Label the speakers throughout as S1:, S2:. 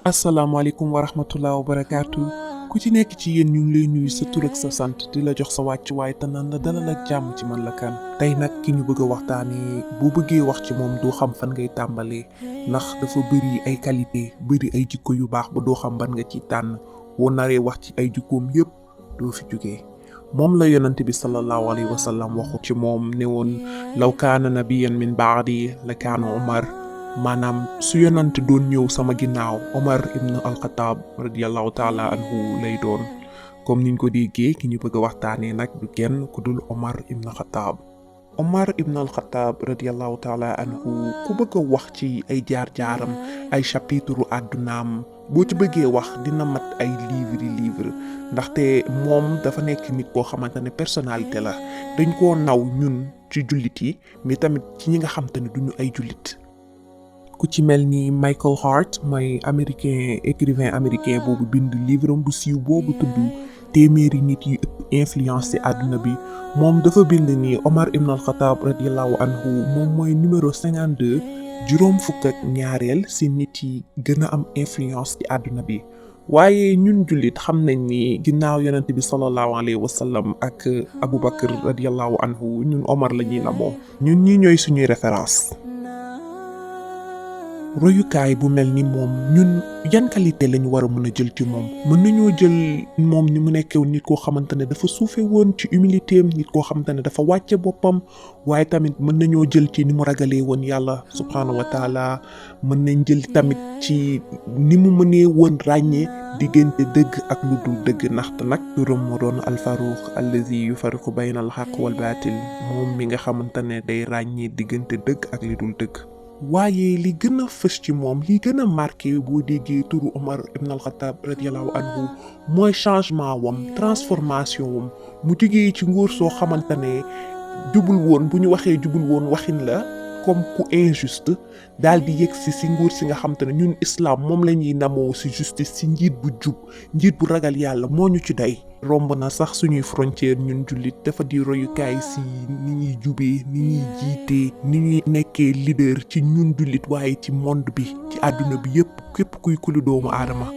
S1: asalaamaaleykum wa rahmatullah wa barakaatu ku ci nekk ci yéen ñu ngi lay nuyu sa tur ak sa sant di la jox sa wàccuwaay te naan la dalal ak jàmm ci man la kan tey nag ki ñu bëgg a waxtaanee boo bëggee wax ci moom doo xam fan ngay tàmbalee ndax dafa bëri ay qualité bëri ay jikko yu baax ba doo xam ban nga ci tànn boo naree wax ci ay jikkoom yépp doo fi jógee moom la yonante bi sallallahu alayhi wa sallam waxu ci moom ne woon law kaana nabiyan min baadi la kaana Umar maanaam su yonante doon ñëw sama ginnaaw Omar ibn al-Khattab radiyallahu taala anhu lay doon comme niñ ko déggee ki ñu bëgg a waxtaanee nag du kenn ku dul Omar ibn al-Khattab. Omar ibn al-Khattab radiyallahu taala anhu ku bëgg a wax ci ay jaar-jaaram ay chapitre àddunaam boo ci bëggee wax dina mat ay livre ndaxte moom dafa nekk nit koo xamante ne personnalité la dañ koo naw ñun ci jullit yi mais tamit ci ñi nga xam te ne duñu ay jullit. ku ci mel ni Michael Hart mooy écrivain américain boobu bind livre bu siiw boobu tudd téeméeri nit yu ëpp influence ci àdduna bi moom dafa bind ni Omar ibn al-Khattab radiyallahu anhu moom mooy numéro 52 juróom fukk ak ñaareel ci nit yi gën a am influence ci àdduna bi waaye ñun jullit xam nañ ni ginnaaw yonent bi sallallahu alayhi wa sallam ak Aboubacar radiyallahu anhu ñun Omar la ñuy namoo ñun ñi ñooy suñuy référence. royukaay bu mel ni moom ñun yan qualité lañu war a mën a jël ci moom mën nañoo jël moom ni mu nekkee nit koo xamante ne dafa suufe woon ci humilité am nit koo xamante ne dafa wàcce boppam waaye tamit mën nañoo jël ci ni mu ragalee woon yàlla subhaanahu wa taala mën nañ jël tamit ci ni mu mënee woon ràññee diggante dëgg ak lu dul dëgg ndaxte nag turam moo doon alfaruq allazi yufariqu bayna al haqq wal baatil moom mi nga xamante ne day ràññee diggante dëgg ak li dul dëgg. waaye li gën a fës ci moom li gën a marqué boo déggee turu Omar ibn al-Khattab radiyallahu anhu mooy changement wam transformation wam mu jógee ci nguur soo xamante ne jubul woon bu ñu waxee jubul woon waxin la comme ku injuste daal di yegg si nguur si nga xamante ne ñun islam moom la ñuy namoo si justice si njiit bu jub njiit bu ragal yàlla moo ñu ci day romb na sax suñuy frontière ñun jullit dafa di royukaay si ni ñuy jubee ni ñuy jiitee ni ñuy nekkee leader ci ñun jullit waaye ci monde bi ci àdduna bi yépp képp kuy kulu doomu aadama.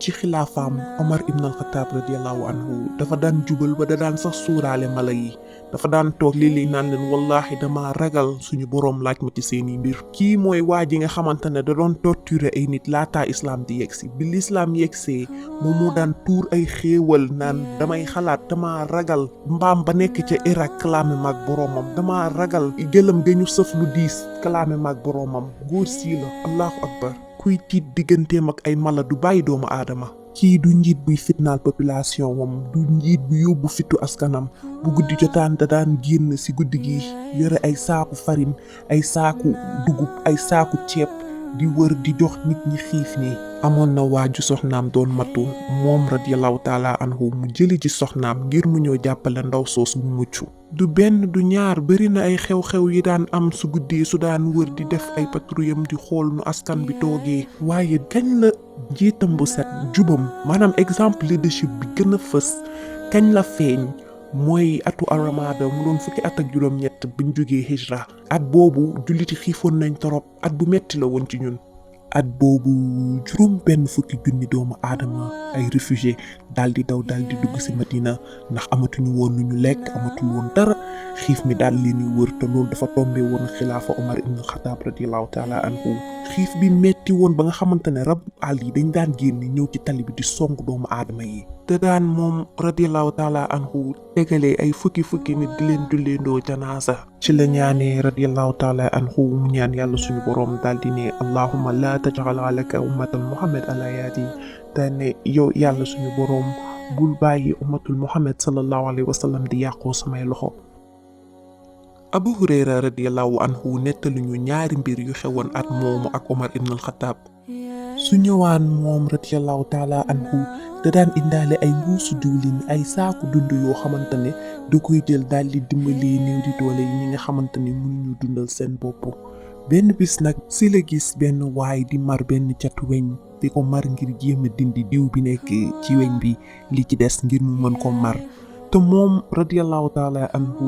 S1: ci xilaafaam Omar ibn al-Khattab radiyallahu anhu dafa daan jubal ba da daan sax suuraale mala yi dafa daan toog léeg-léeg naan leen wallahi dama ragal suñu boroom laaj ma ci seeni mbir. kii mooy waa ji nga xamante ne da doon torturer ay nit laataa islam di yegsi bi l'islam yegsee moom moo daan tuur ay xéewal naan damay xalaat dama ragal mbaam ba nekk ca Irak kalaame maag boroomam dama ragal gëlëm dañu sëf lu diis kalaame maag boroomam góor sii la allahu akbar. kuy tiit digganteem ak ay mala du bàyyi doomu aadama. kii du njiit buy fitnaal population wam du njiit bu yóbbu fitu askanam bu guddi jotaan da daan génn ci guddi gi yore ay saaku farine ay saaku dugub ay saaku ceeb di wër di jox nit ñi xiif ñi. amoon na waaju soxnaam doon matu moom radiyallahu taala anhu mu jëli ci soxnaam ngir mu ñëw jàppale ndaw soos mu mucc. du benn du ñaar bari na ay xew-xew yi daan am su guddee su daan wër di def ay patrouillam di xool nu askan bi toogee waaye kañ la njiitam bu set jubam maanaam exemple leadership bi gën a fës kañ la feeñ mooy atu aramada mu doon fukki at ak juróom-ñett biñ jógee hijra at boobu julliti xiifoon nañ torop at bu metti la woon ci ñun. at boobu juróom benn fukki junni doomu aadama ay réfugié daal di daw daal di dugg ci Madina ndax amatuñu woon lu ñu lekk amatul woon dara xiif mi daal leen di wër te loolu dafa tombé woon xilaafa Omar ibn al-Khattab radiyallahu taala anhu xiif bi metti woon ba nga xamante ne rab àll yi dañ daan génn ñëw ci tali bi di song doomu aadama yi te daan moom radiyallahu taala anhu tegalee ay fukki nit di leen julleendoo janaasa ci la ñaanee radiyallahu taala anhu mu ñaan yàlla suñu boroom daal di ne allahumma la taj'al alaka ummatal muhammad ala yaadi te ne yow yàlla suñu boroom bul bàyyi ummatul muhammad sallallahu alayhi wa sallam di yàqoo samay loxo. Abu Hurayra radiyallahu anhu nettaluñu ñaari mbir yu xewoon at moomu ak Omar ibn al-Khattab. su ñëwaan moom radiyallahu taala anhu da daan indaale ay mbuusu diwlin ay saaku dund yoo xamante ne da koy jël daal di dimbalee néew di doole yi ñi nga xamante ne mënuñu dundal seen bopp. benn bis nag si la gis benn waay di mar benn catu weñ di ko mar ngir jéem a dindi diw bi nekk ci weñ bi li ci des ngir mu mën ko mar te moom radiyallahu taala anhu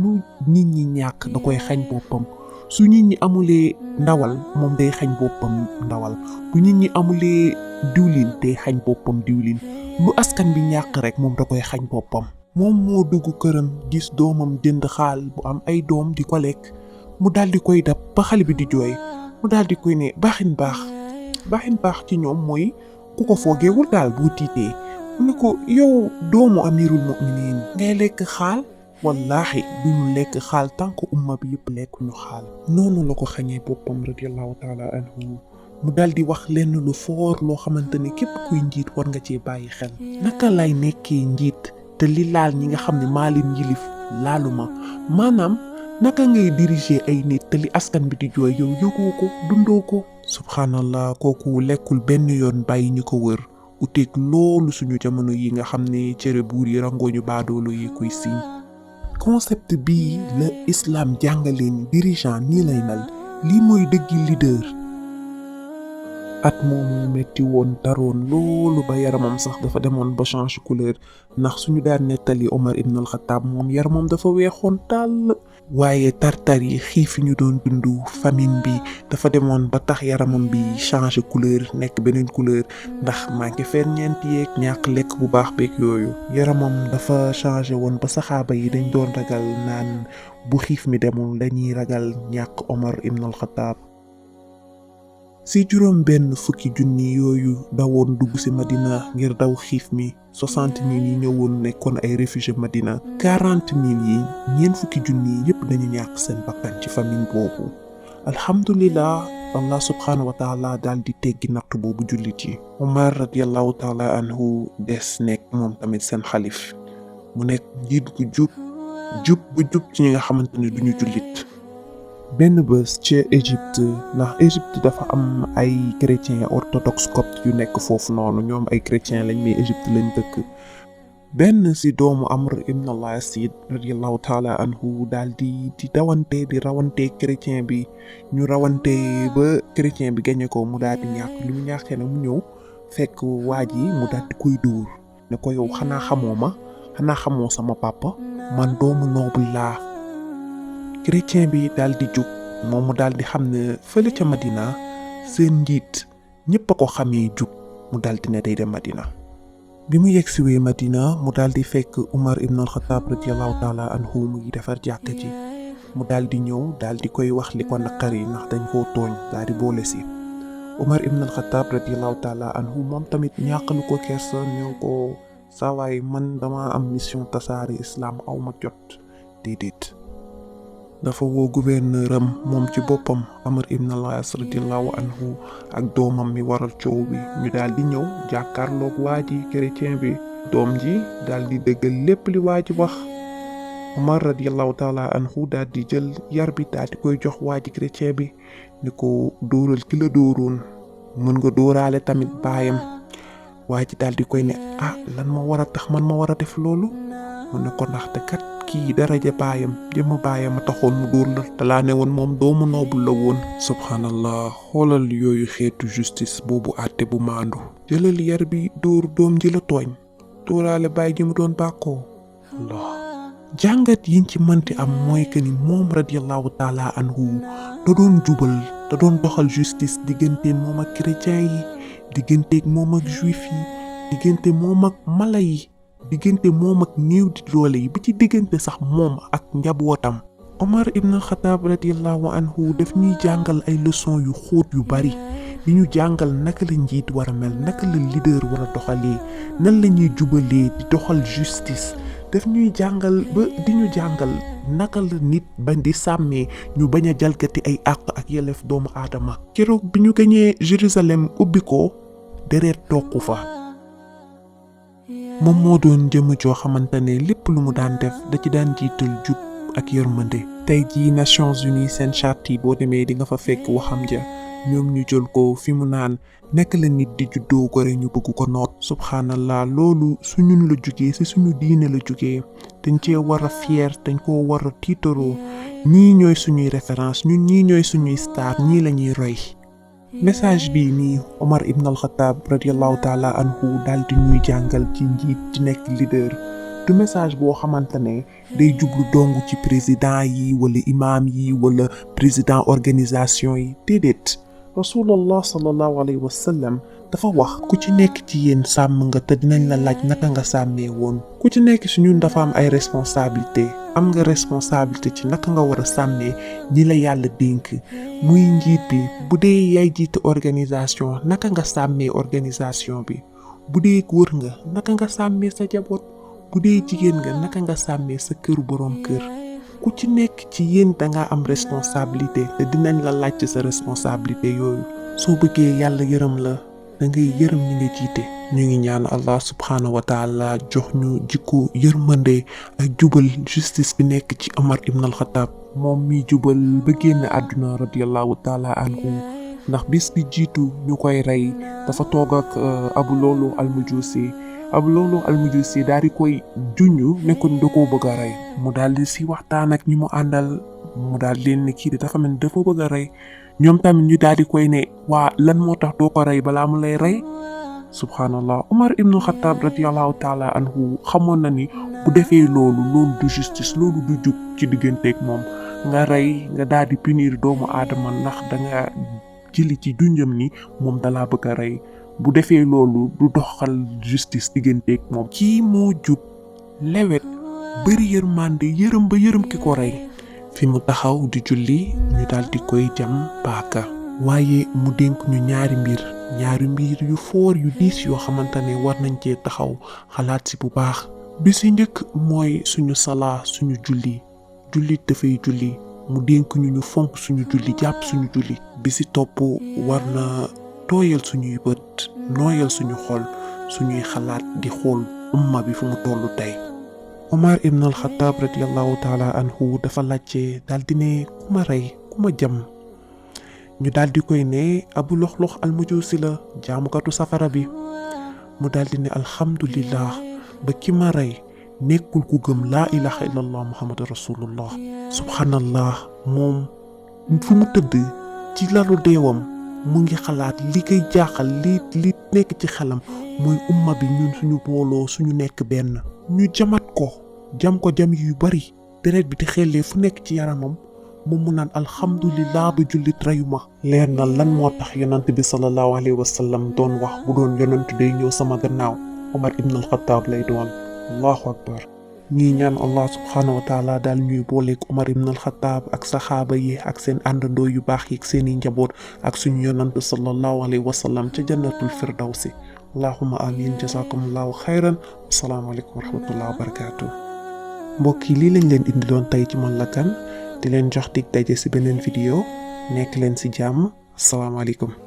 S1: lu nit ñi ñàkk da koy xañ boppam su nit ñi amulee ndawal moom day xañ boppam ndawal, bu nit ñi amulee diwlin day xañ boppam diwlin, lu askan bi ñàkk rek moom da koy xañ boppam. moom moo dugg këram gis doomam jënd xaal bu am ay doom di ko lekk, mu daal di koy dab ba xale bi di jooy, mu daal di koy ne baaxin baax ci ñoom mooy ku ko foogeewul daal bu tiitee. mu ne ko yow doomu amirul mu'minin ngay lekk xaal, wallahi duñu lekk xaal tant que umma bi yëpp lekkuñu xaal. noonu la ko xañee boppam radiyallahu taala anhu. mu daal di wax lenn lu foor loo xamante ne képp kuy njiit war nga cee bàyyi xel. naka lay nekkee njiit te li laal ñi nga xam ne maa leen yilif laaluma, maanaam naka ngay diriger ay nit te li askan bi di jooy yow yëgoo ko dundoo ko. subhanallah, kooku lekkul benn yoon bàyyi ñu ko wër, uteeg loolu suñu jamono yi nga xam ne cere buur yi rangooñu baadoolo yi kuy siiñ. concept bii la islam jàngalee ni dirigeant nii lay mel, lii mooy dëggi leader. at moomu metti woon taroon loolu ba yaramam sax dafa demoon ba changer couleur, ndax suñu daan nettali Omar ibn al-Khattab moom yaramam dafa weexoon tàll. waaye tartar yi xiif yi ñu doon dund, famine bi dafa demoon ba tax yaramam bi changer couleur nekk beneen couleur, ndax manqué ferñeent yeeg ñàkk lekk bu baax beeg yooyu. yaramam dafa changer woon ba saxaaba yi dañ doon ragal naan bu xiif mi demul dañuy ragal ñàkk Omar ibn al-Khattab. si juróom benn fukki junni yooyu dawoon dugg si Madina ngir daw xiif mi, 60,000 yi ñëwoon nekkoon ay réfugié Madina, 40,000 yi ñeent fukki junni yépp dañu ñàkk seen bakkan ci famine boobu. alhamdulillah, Allah subhanahu wa taala daal di teggi natt boobu jullit yi. Omar radiyallahu taala anhu des nekk moom tamit seen xalif, mu nekk njiit gu jub ci ñi nga xamante ne duñu jullit. benn bés ci Égypte, ndax Égypte dafa am ay chrétien orthodoxe copte yu nekk foofu noonu, ñoom ay chrétien lañ mais Égypte lañ dëkk. benn si doomu Amr ibn al-Asid radiyallahu taala anhu daal di rawante chrétien bi, ñu rawante ba chrétien bi gañe ko, mu daal di ñàkk. li mu ñàkkee nag mu ñëw fekk waa ji mu daal di koy dóor ne ko yow xanaa xamoo sama papa, man doomu noble laa. chrétien bi daal di jug, moom mu daal di xam ne fële ca Madina seen njiit ñëpp a ko xamee jug, mu daal di ne day dem Madina. bi mu yegsiwee Madina mu daal di fekk Umar ibn al-Khattab radiyallahu taala anhu mu ngi defar jàkka ji, mu daal di ñëw daal di koy wax li ko naqari ndax dañ koo tooñ, daal di boole si. Umar ibn al-Khattab radiyallahu taala anhu moom tamit ñàkkalu ko kersa, ñëw ko saawaay man dama am mission tasaare islam, aw ma jot. déedéet, dafa woo gouverneur am moom ci boppam Amr ibn al-As radiyallahu anhu ak doomam mi waral coow bi, ñu daal di ñëw jàkkaarloog waa ji chrétien bi. doom ji daal di dëggal lépp li waa ji wax. Omar radiyallahu taala anhu daal di jël yar bi daal di koy jox waa ji chrétien bi, ni ko dóoral ki la dóoroon, mën nga dóoraale tamit baayam. waa ji daal di koy ne lan ma war a tax man ma war a def loolu, mu ne ko ndaxte kat kii daraja baayam jëmm baayam a taxoon mu dóor la, te laa ne woon moom doomu noobul la woon. subhanallah, xoolal yooyu xeetu justice boobu àtte bu maandu. jëlal yar bi dóor doom ji la tooñ, dóoraale baay ji mu doon bàkkoo. Allah, jàngat yiñ ci mënti am mooy que ni moom radiyallahu taala anhu da doon jubal, da doon doxal justice diggante moom ak chrétien yi, diggante moom ak juif yi, diggante moom ak mala yi, diggante moom ak néew di doole yi, ba ci diggante sax moom ak njabootam. Omar ibn al-Khattab radiyallahu anhu daf ñuy jàngal ay leçons yu xóot yu bari, di ñu jàngal naka la njiit war a mel, naka la leader war a doxalee, nan la ñuy jubalee di doxal justice. daf ñuy jàngal ba di ñu jàngal naka la nit bañ di sàmmee ñu bañ a jalgati ay àq ak yelleef doomu aadama. keroog bi ñu gañee Jérusalem ubbi ko, deret toq fa. moom moo doon jëm joo xamante ne lépp lu mu daan def da ci daan jiital jub ak yërmande. tey jii Nations Unies seen charte yi boo demee di nga fa fekk waxam ja, ñoom ñu jël ko fi mu naan nekk la nit di juddoo gore ñu bëgg ko noot. subhanallah, loolu su ñun la jugee ci suñu diine la jugee, dañ cee war a fier, dañ koo war a tiitaroo. ñii ñooy suñuy référence, ñun ñii ñooy suñuy star, ñii la ñuy roy. message bii nii Omar ibn al-Khattab radiyallahu taala anhu daal di ñuy jàngal ci njiit di nekk leader du message boo xamante ne day jublu dong ci président yi wala imam yi wala président organisation yi déedéet. rasulullah sallallahu alayhi wa sallam dafa wax ku ci nekk ci yéen sàmm nga te dinañ la laaj naka nga sàmmee woon. ku ci nekk ci ñun dafa am ay responsabilité am nga responsabilité ci naka nga war a sàmmee ñi la yàlla dénk muy njiit bi bu dee yaay jiite organisation naka nga sàmmee organisation bi bu dee góor nga naka nga sàmmee sa jaboot bu dee jigéen nga naka nga sàmmee sa kër boroom kër. ku ci nekk ci yéen da nga am responsabilité te dinañ la laaj ci sa responsabilité yooyu. soo bëggee yàlla yërëm la da ngay yërëm ñi nga jiite. ñu ngi ñaan Allah subhanahu wa taala jox ñu jikko yërmande ak jubal justice bi nekk ci Omar ibn al-Khattab moom mi jubal ba génn àdduna radiyallahu taala anhu ndax bis bi jiitu ñu koy rey dafa toog ak Abu Lulu al-Majusi daal di koy junj ne ko da koo bëgg a rey mu daal di si waxtaan ak ñi mu àndal mu daal leen ne kii de dafa mel ni dafa bëgg a rey ñoom tamit ñu daal di koy ne waa lan moo tax doo ko rey balaa mu lay rey. subhanallah Omar ibnu Khattab radiyallahu taala anhu xamoon na ni bu defee loolu du justice loolu du jub ci digganteeg moom nga rey nga daal di punir doomu aadama ndax da nga jëli ci junjam ni moom dalaa bëgg a rey. bu defee loolu du doxal justice digganteeg moom. kii moo jub lewet bëri yërmande yërëm ba yërëm ki ko rey. fi mu taxaw di julli ñu daal di koy jam paaka. waaye mu dénk ñu ñaari mbir yu foor yu diis yoo xamante ne war nañ cee taxaw xalaat si bu baax. bi si njëkk mooy suñu salaa suñu julli jullit dafay julli mu dénk ñu fonk suñu julli jàpp suñu julli. bi si topp war na tooyal suñuy bët nooyal suñu xol suñuy xalaat di xool umma bi fu mu tollu tey. Omar ibn al-Khattab radiyallahu taala anhu dafa laajte daal di ne ku ma rey ku ma jam ñu daal di koy ne Abu Luxlux al-Majusi la jaamukatu safara bi mu daal di ne alhamdulillah ba ki ma rey nekkul ku gëm laa ilaha illallah muhammadu rasulullah. subhanallah moom fu mu tëdd ci lalu deewam mu ngi xalaat li koy jaaxal li nekk ci xelam mooy umma bi ñun suñu booloo suñu nekk benn. ñu jam ko jam yu bari deret bi di xellee fu nekk ci yaramam moom mu naan alhamdulillah ba jullit reyuma. leer na lan moo tax yonent bi sallallahu alayhi wa sallam doon wax bu doon yonent day ñëw sama gannaaw Omar ibn al-Khattab lay doon. allahu akbar. ñii ñaan Allah subhanahu wa taala daal ñuy booleeg Omar ibn al-Khattab ak saxaaba yi ak seen àndandoo yu baax yi ak seeni njaboot ak suñu yonent sallallahu alayhi wa sallam ca jannatul firdawsi. allahumma amin jazakumullahu xayran. asalaamaaleykum wa rahmatullahi wa barakatuh. mbokk yi lii lañ leen indiloon tey ci Man la Kan di leen jox dig daje ci beneen vidéo nekk leen ci jàmm. asalaamaaleykum.